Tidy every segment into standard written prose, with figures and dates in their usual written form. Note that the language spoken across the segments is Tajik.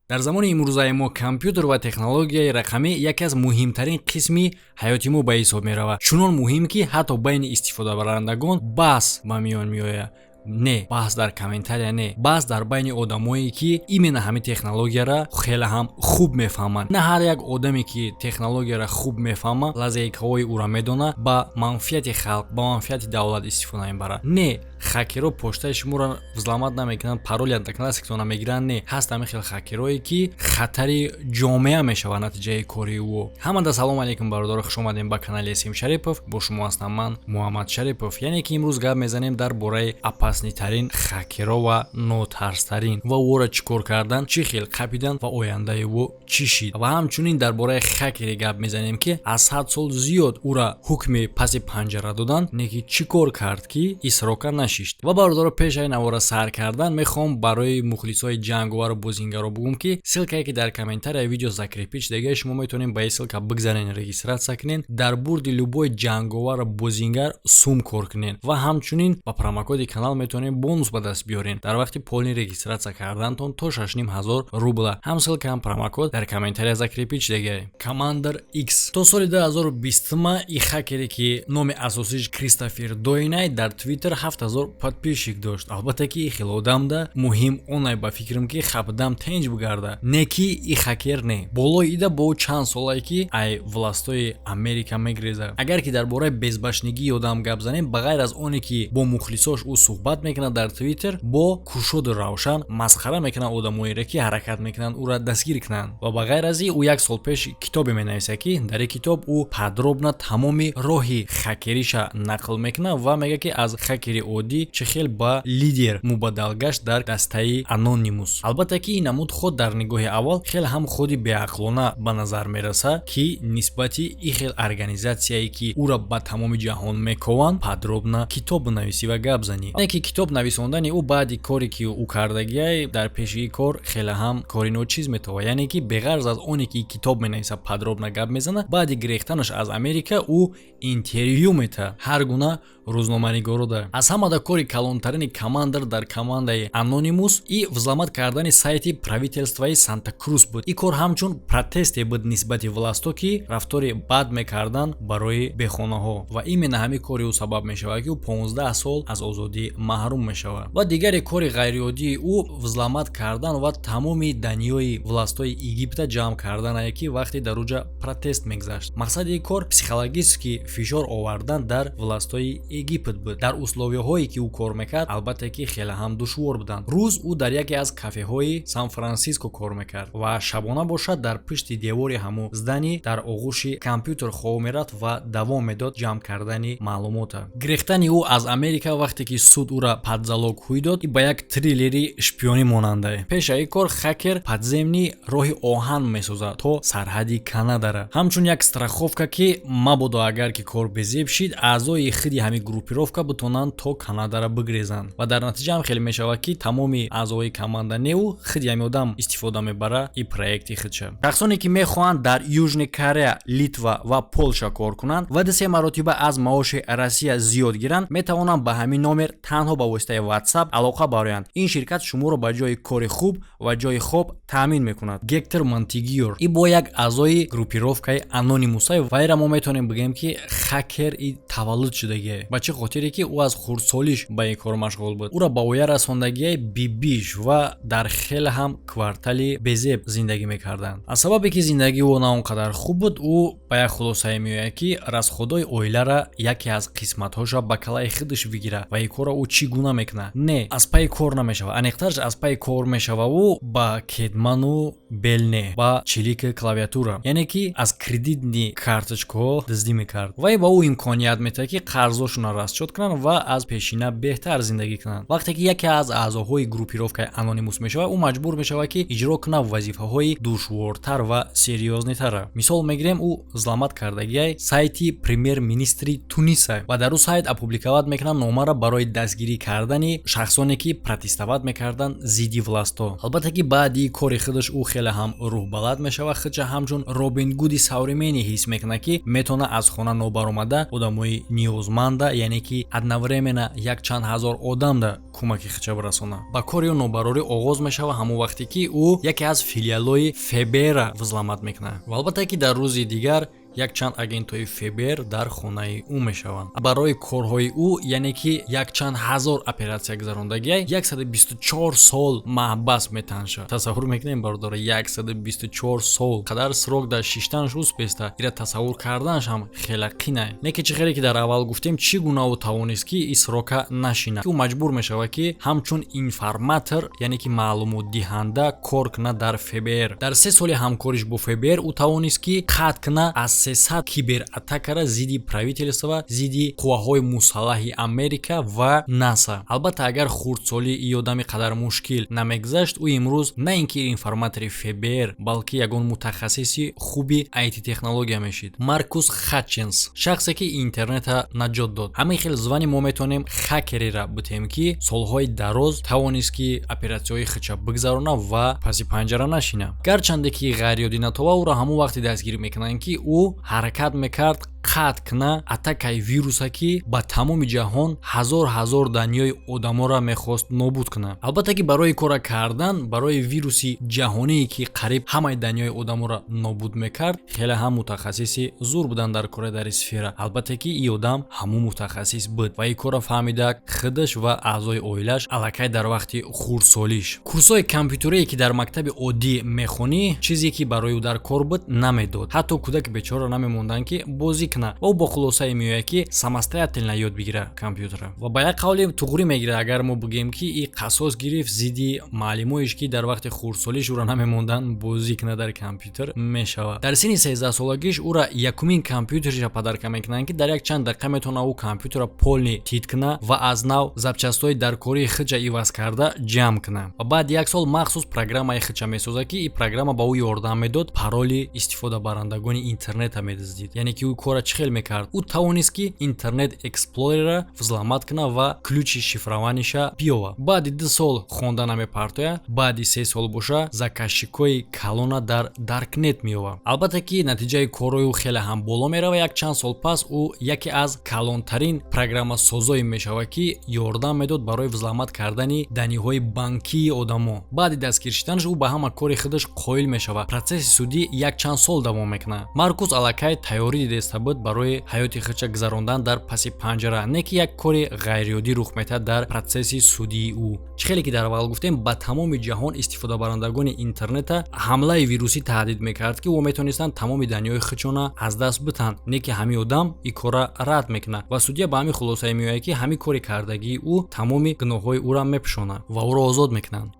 Дар замони имрӯзаи мо компютер ва технологияи рақамӣ яке аз муҳимтарин қисми ҳаёти мо ба ҳисоб меравад. Чунон муҳим, ки ҳатто байни истифодабарандагон баҳс ба миён меояд. Не баҳс дар комментария, не баҳс дар байни одамое, ки именно ҳамин технологияра хеле ҳам хуб мефаҳманд. На ҳар як одаме, ки технологияра хуб мефаҳмад, лазейкаҳои ӯра медонад, ба манфиати халқ, ба манфиати давлат истифода мебарад. Не хакерҳо почтаи шуморо взломать намекунанд, пароли Одноклассниктона мегиранд. Не, ҳаст ҳамин хел хакерое, ки хатари ҷомеа мешавад натиҷаи кори ӯ. Ҳамада салом алейкум, бародаро, хуш омадем ба канали Эсим Шарипов. Бо шумо ҳастам ман, Муҳаммад Шарипов. Яъне ки имрӯз гап мезанем дар бораи опасныйтарин хакерҳо ва нотарстарин ва ӯро чӣ кор кардан, чӣ хел қапидан ва ояндаи ӯ чӣ шид. Ва ҳамчунин дар бораи хакере гап мезанем, ки аз 100 сол зиёд ӯра ҳукми паси панҷара доданд, не ки чӣ кор кард, ки и срока нашишт. Ва, бародаро, пешаи навора сар кардан мехоҳам барои мухлисои ҷанговару бозингаро бугум, ки ссылкае, ки дар комментарияи видео закрепить шудагия, шумо метавонед ба ин ссылка бигзарен, регистрация кунед, дар бурди любой ҷанговару бозингар сум кор кунед ва ҳамчунин ба промокоди канал метавонед бонус ба даст биёред дар вақти полный регистрация кардантон то 6500 рубла. Ҳам ссылка, ҳам промокод дар комментария закрепить шудагия. Командер X. То соли 2020 и хакере, ки номи асосиш Кристофер Дойнай, дар Твиттер 7000 подписчик дошт. Албатта ки хеле одамда муҳим онай, ба фикрам, ки хабдам тенҷ бигарда. Не ки и хакер не болои ида бо чанд солае, ки ай властои Америка мегреза. Агар ки дар бораи безбашнигии одам гап занем, ба ғайр аз оне ки бо мухлисош ӯ суҳбат мекунад дар Твиттер, бо кушоду равшан масхара мекунад одамоеро, ки ҳаракат мекунанд ӯра дастгир кунанд. Ва ба ғайр аз ин, ӯ як сол пеш китобе менависад, ки дар ин китоб ӯ подробно тамоми роҳи хакериша нақл мекунад ва мегӯяд, ки аз хакери оддӣ чӣ хел ба лидер мубаддал гашт дар дастаи Анонимус. Албатта ки ин намуд худ дар нигоҳи аввал хеле ҳам худи беақлона ба назар мерасад, ки нисбати ин хел организатсияе, ки ӯра ба тамоми ҷаҳон мекованд, подробно китоб бинависӣ ва гап занӣ. Не ки китоб нависондани ӯ баъди коре, ки ӯ кардагиай дар пеши ин кор, хеле ҳам кори ночиз метавад. Яъне ки беғарз аз оне ки китоб менависад, подробно гап мезанад, баъди гирехтанаш аз Америка ӯ интервю метаҳад ҳар гуна рӯзноманигоро. Да аз ҳамада кори калонтарини Командер дар командаи Анонимус и взломать кардани сайти правительствои Санта-Крус буд. Ин кор ҳамчун протесте буд нисбати властҳо, ки рафтори бад мекарданд барои бехонаҳо. Ва именно ҳамин кори ӯ сабаб мешавад, ки ӯ 15 сол аз озодӣ маҳрум мешавад. Ва дигаре кори ғайриоддии ӯ взломать кардан ва тамоми данныеи властҳои Египта ҷамъ карданае, ки вақте дар уҷа протест мегузашт. Мақсади ин кор психологически фишор овардан дар властҳои Египет буд. Дар условияҳое, ки ӯ кор мекард, албатта ки хеле ҳам душвор буданд. Рӯз ӯ дар яке аз кафеҳои Сан-Франсиско кор мекард ва шабона бошад, дар пушти девори ҳамун здание дар оғӯши компютер хоб мерафт ва давом медод ҷамъ кардани маълумота. Гирехтани ӯ аз Америка, вақте ки суд ӯра под залог ҳуй дод, ба як триллери шпионӣ монандае. Пеш аз ин кор хакер подземный роҳи оҳан месозад то сарҳади Канадара, ҳамчун як страховка, ки мабодо агар ки кор безеб шид, аъзои худи ҳамин группировка битонанд то Канадара бигрезанд. Ва дар натиҷа ҳам хеле мешавад, ки тамоми аъзои команда неу худи ҳамин одам истифода мебара и проекти худша. Шахсоне, ки мехоҳанд дар Южный Корея, Литва ва Полша кор кунанд ва дусе маротиба аз маоши Россия зиёд гиранд, метавонанд ба ҳамин номер танҳо ба воситаи WhatsApp алоқа бароянд. Ин ширкат шуморо ба ҷои кори хуб ва ҷои хоб таъмин мекунад. Гектор Монтигиор и бо як аъзои группировкаи Анонимусай. Вайра мо метавонем бигӯем, ки хакер и таваллуд шудагие. Ба чӣ хотире ки ӯ аз хурдсолиш ба ин кор машғул буд. Ӯро ба оя расондагиай бибиш ва дар хеле ҳам квартали безеб зиндагӣ мекарданд. Аз сабабе ки зиндагии ӯ на он қадар хуб буд, ӯ ба як хулосае меояд, ки расходҳои оилара яке аз қисматҳоша ба калаи худаш бигирад. Ва ин корро ӯ чӣ гуна мекунад? Не аз пайи кор намешавад, аниқтарш аз пайи кор мешава ӯ ба кетману белне, ба чилики клавиатура, яъне ки аз кредитный карточкаҳо дуздӣ мекард. Вай ба ӯ имконият метаҳад, ки қарзошонро расчёт кунанд ва аз пешина беҳтар зиндагӣ кунанд. Вақте ки яке аз аъзоҳои группировкаи Анонимус мешавад, ӯ маҷбур мешавад, ки иҷро кунад вазифаҳои душвортар ва серьёзныйтарра. Мисол мегирем, ӯ взломать кардагиай сайти премьер-министри Туниса ва дар ӯ сайт опубликовать мекунад номаро барои дастгирӣ кардани шахсоне, ки протестовать мекарданд зидди властҳо. Албатта ки баъди кори худаш ӯ хеле ҳам рӯҳбаланд мешавад, худша ҳамчун Робин Гуди современный ҳис мекунад, ки метавонад аз хона нобаромада одамои ниёзманда. карда, яъне ки одновременно якчанд ҳазор одамда кӯмаки худша бирасонад. Ба кори ӯ нобарорӣ оғоз мешавад ҳамон вақте, ки ӯ яке аз филиалҳои ФБР-ра взломать мекунад. Ва албатта, ки дар рӯзи дигар якчанд агентҳои ФБР дар хонаи ӯ мешаванд. Барои корҳои ӯ, яъне ки якчанд ҳазор оператсия гузарондагиай, 124 сол маҳбас метаншад. Тасаввур мекунем, бародаро, 124 сол қадар срок дар шиштанаш успеста, ира тасаввур карданаш ҳам хеле қинай. Не ки чӣ хеле ки дар аввал гуфтем, чӣ гуна ӯ тавонист, ки ин срока нашинад? Ӯ маҷбур мешавад, ки ҳамчун информатор, яъне ки маълумотдиҳанда, кор кунад дар ФБР. Дар 3 соли ҳамкориш бо ФБР ӯ тавонист, ки қатъ кунад аз 300 кибератакара зидди правительства, зидди қувваҳои мусаллаҳи Америка ва НАСА. Албатта, агар хурдсолӣ и одами қадар мушкил намегузашт, ӯ имрӯз на ин ки информатори ФБР, балки ягон мутахассиси хуби IT технология мешид. Маркус Хатчинс, шахсе ки интернета наҷот дод. Ҳамин хел звани мо метавонем хакерера бутем, ки солҳои дароз тавонист, ки оператсияҳои худша бигзарона ва паси панҷара нашина. Гарчанде ки ғайриоддӣ натова, ӯро ҳамон вақте дастгирӣ мекунанд, ки ӯ ҳаракат мекард қатъ куна атакаи вируса, ки ба тамоми ҷаҳон ҳазор ҳазор даниёи одаморо мехост нобуд кунад. Албатта, ки барои кора кардан, барои вируси ҷаҳоние, ки қариб ҳамаи даниёи одаморо нобуд мекард, хеле ҳам мутахассиси зур буданд дар кори дар сфера. Албатта, ки ин одам ҳамун мутахассис буд ва ин корро фаҳмида худаш ва аъзои оилаш аллакай дар вақти хурдсолиш. Курсҳои компютерие, ки дар мактаби оддӣ мехонӣ, чизе ки барои ӯ дар кор буд, намедод. Ҳатто кӯдаки бечораро намемонданд, ки бозӣ кунад, ва ӯ бо хулосае меояд, ки самостоятельно ёд бигира компютера. Ва ба як қавли туғрӣ мегирад, агар мо бигӯем, ки и қасос гирифт зидди маълимоеш, ки дар вақти хурдсолиш ӯро намемонданд бозӣ кунад дар компютер, мешавад. Дар синни 13-солагиш ӯра якумин компютериша подарка мекунанд, ки дар як чанд дақиқа метавонад ӯ компютера полный тит кунад ва аз нав запчастҳои даркории худша иваз карда ҷамъ кунад. Ва баъд як сол махсус программаи худша месозад, ки ин программа ба ӯ ёрдам медод, пароли истифодабарандагони интернета медиздид. Яъне ки ӯ кора чӣ хел мекард? Ӯ тавонист, ки Интернет Эксплорера взломать кунад ва ключи шифрованиша биёвад. Баъди 2 сол хонда намепартояд, баъди 3 сол боша заказчикҳои калона дар даркнет меёвад. Албатта, ки натиҷаи корҳои ӯ хеле ҳам боло меравад. Як чанд сол пас ӯ яке аз калонтарин программасозое мешавад, ки ёрдам медод барои взломать кардани даниҳои банкии одамо. Баъди дастгир шуданаш ӯ ба ҳама кори худаш қоил мешавад. Процесси судӣ якчанд сол давом мекунад. Маркус аллакай тайёрӣ дидаиста буд барои ҳаёти худша гузарондан дар паси панҷара, не ки як кори ғайриоддӣ рух метаҳад дар процесси судии ӯ. Чӣ хеле ки дар аввал гуфтем, ба тамоми ҷаҳон истифодабарандагони интернета ҳамлаи вирусӣ таҳдид мекард, ки ӯ метавонистанд тамоми даниҳои худшона аз даст битанд. Не ки ҳамин одам ин корра рад мекунад ва судья ба ҳамин хулосае меояд, ки ҳамин кори кардагии ӯ тамоми гуноҳҳои ӯро мепӯшонад ва ӯро озод мекунанд.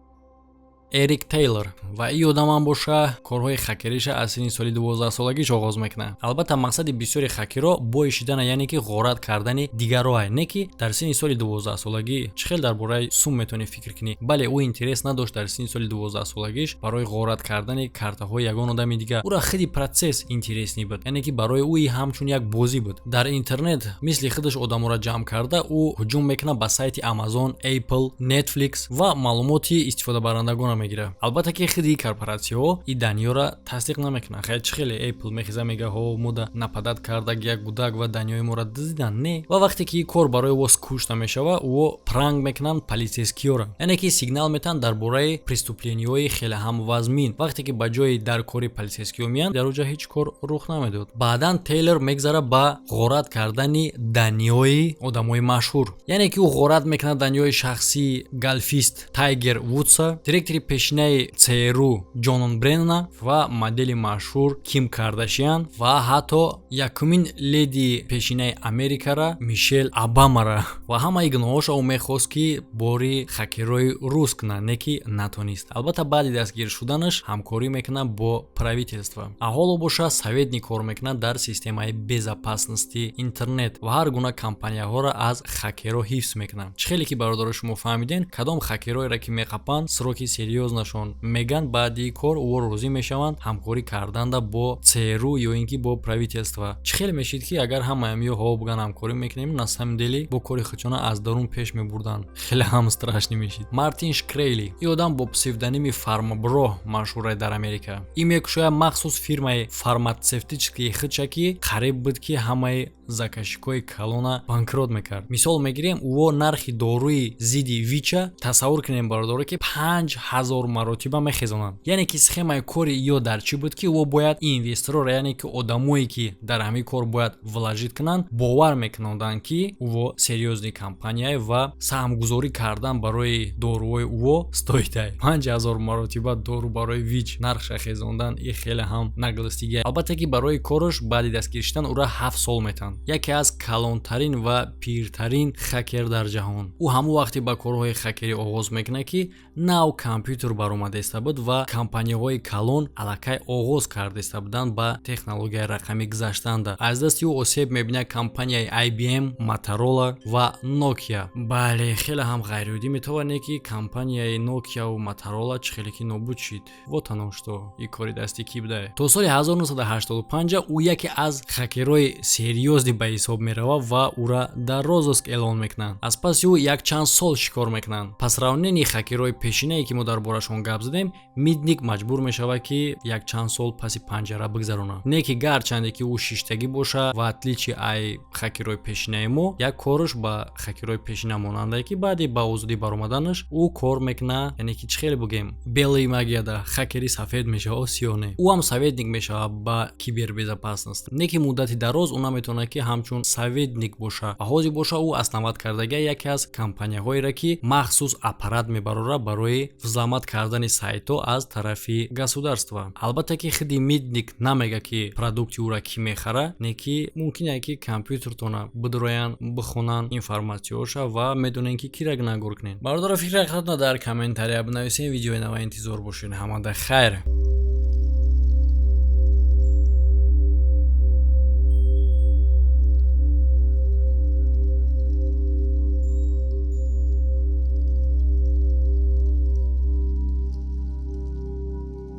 Эрик Тейлор. Ва ин одамам боша корҳои хакериша аз синни соли 12-солагиш оғоз мекунад. Албатта, мақсади бисёри хакерҳо бой шидана, яъне ки ғорат кардани дигарое. Не ки дар синни соли 12-солагӣ чӣ хел дар бораи сум метавонӣ фикр кунӣ? Бале, ӯ интерес надошт дар синни соли 12-солагиш барои ғорат кардани картаҳои ягон одами дигар. Ӯра худи процесс интересный буд, яъне ки барои ӯ ҳамчун як бозӣ буд. Дар интернет мисли худаш одаморо ҷамъ карда, ӯ ҳуҷум мекунад ба сайти Amazon, Apple, Netflix ва маълумоти истифодабарандагонро мегирад. Албатта, ки худи корпоратсияҳо ин даниёро тасдиқ намекунанд. Хеле чӣ хеле Apple мехеза, мега: «Ҳо, мода нападать кардаг як гудак ва даниёи моро дуздидан?» Не. Ва вақте ки ин кор барои ӯ скучно мешава, ӯ пранк мекунанд полицейскиёро, яъне ки сигнал метаҳанд дар бораи преступлениҳои хеле ҳам вазмин. Вақте ки ба ҷои дар кори полицейскиҳо меянд, дар оҷа ҳеҷ кор рух намедод. Баъдан Тейлор мегзара ба ғорат кардани даниёи одамои машҳур, яъне ки ӯ ғорат мекунад даниёи шахсии голфист Тайгер Вудса, директори пешинаи ЦРУ Ҷонон Бреннана ва модели машҳур Ким Кардашиан ва ҳатто якумин леди пешинаи Америкара Мишел Обамара. Ва ҳамаи гуноҳоша ӯ мехост, ки бори хакерҳои рус кунад, не ки натонист. Албатта, баъди дастгир шуданаш ҳамкорӣ мекунад бо правительство, а ҳоло боша советник кор мекунад дар системаи безопасности интернет ва ҳар гуна компанияҳоро аз хакерҳо ҳифз мекунад. Чӣ хеле ки, бародаро, шумо фаҳмиден, кадом хакерҳоеро ки меқапанд, сроки серьёзнашон меган, баъди кор ӯ розӣ мешаванд ҳамкорӣ карданда бо ЦРУ ё ин ки бо правительство. Чӣ хеле мешид, ки агар ҳамаям ё ҳо буган, ҳамкорӣ мекунем, на самом деле бо кори худшона аз дарун пеш мебурданд, хеле ҳам страшный мешид. Мартин Шкрейли. Ин одам бо псевдоними Фармабро машҳура дар Америка. Ин мекушояд махсус фирмаи фармацевтический худша, ки қариб буд, ки ҳамаи Заказчикои калона банкрот мекард. Мисол мегирем, ӯ нархи доруи зидди ВИЧа, тасаввур кунем, бародаро, ки 5000 маротиба мехезонанд. Яъне ки схемаи кори ё дар чӣ буд, ки ӯ бояд инвесторро, яъне ки одамое, ки дар ҳамин кор бояд вложить кунанд, бовар мекуноданд, ки ӯ серьёзный компания ва саҳмгузорӣ кардан барои доруҳои ӯ стоит ай. 5000 маротиба дору барои ВИЧ нархша хезондан, и хеле ҳам наглость ига. Албатта ки барои кораш баъди дастгир шудан ӯра 7 сол метанд. Яке аз калонтарин ва пиртарин хакер дар ҷаҳон. Ӯ ҳамон вақте ба корҳои хакерӣ оғоз мекунад, ки нав компютер баромадаиста буд ва компанияҳои калон аллакай оғоз кардаиста буданд ба технологияи рақамӣ гузаштанда. Аз дасти ӯ осеб мебинад компанияи IBM, Motorola ва Nokia. Бале, хеле ҳам ғайриоддӣ метавонед, ки компанияи Nokia-ву Motorola чӣ хеле ки нобуд шид. Вот оно что, и кори дасти кӣ будае. То соли 1985 ӯ яке аз хакерҳои серьёзный ба ҳисоб меравад ва ӯра дар розыск эълон мекунанд. Аз паси ӯ якчанд сол шикор мекунанд. По сравнении хакерҳои пешинае, ки мо дар борашон гап задем, Митник маҷбур мешавад, ки якчанд сол паси панҷара бигзаронад. Не ки гарчанде ки ӯ шиштагӣ боша, в отличие ай хакерҳои пешинаи мо, як кораш ба хакерҳои пешина монандае, ки баъди ба озодӣ баромаданаш ӯ кор мекунад, яъне ки чӣ хеле бугем, белый магияда хакери сафед мешавад, сиёҳ не. Ӯ ҳам советник мешавад ба кибербезопасность, не ки муддати дароз ӯ наметавонад, ки ҳамчун советник боша. Ва ҳозир боша, ӯ основать кардагия яке аз компанияҳоеро, ки махсус аппарат мебарорад барои взломать кардани сайтҳо аз тарафи государства. Албатта ки худи Митник намега, ки продукти ӯра кӣ мехара, не ки мумкин ки компютертона бидроянд, бихонанд информатсияҳоша ва медонем, ки кира гунаҳгор кунед. Бародаро, фикри худатона дар комментария бинависед. Видеои нава интизор бошед. Ҳамада хайр.